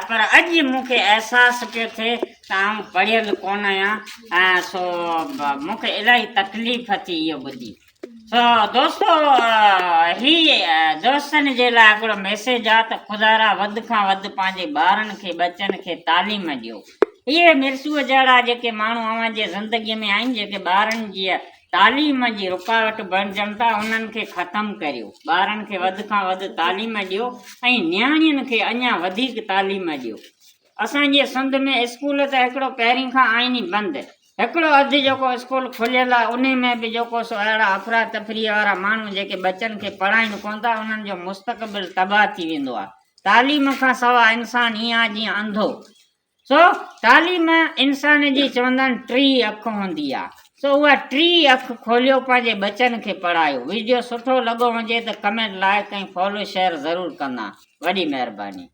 پر اڄ مون کي احساس پيو ٿئي ته آئون پڙهيل ڪونه آهيان ۽ سو مون کي الاهي تڪليف ٿي اهو ٻڌي. سو دوستو هي دوستن جي لاء هڪڙو ميسيج آ ته خدارا وڌ کان وڌ پنهنجي ٻارن کي ٻچن کي تعليم ڏيو. اهي مرسوء جهڙا جيڪي ماڻهو اوهان جي زندگي ۾ آهن جيڪي ٻارن جي تعليم جي رڪاوٽ بڻجن ٿا انهن کي ختم ڪريو. ٻارن کي وڌ کان وڌ تعليم ڏيو ۽ نياڻين کي اڃا وڌيڪ تعليم ڏيو. اسان جي سنڌ ۾ اسڪول ته هڪڙو پهرين کان آهن ئي بند. هڪڙو اڌ جيڪو اسڪول کليل آهي انهي ۾ به جيڪو سو اهڙا افراتفريء وارا ماڻهو جيڪي ٻچن کي پڙهائين ڪونه ٿا انهن جو مستقبل تباهه ٿي ويندو آهي. تعليم کان سوا انسان ائين آهي جيئن انڌو. سو تعليم انسان جي چوندا آهن ٽي اک هوندي آهي. سو اها ٽي اک کوليو پنهنجي ٻچن کي پڙهايو. ويڊيو سٺو لڳو هجي ته ڪمينٽ لائيڪ ۽ فالو شيئر ضرور ڪندا. وڏي مهرباني.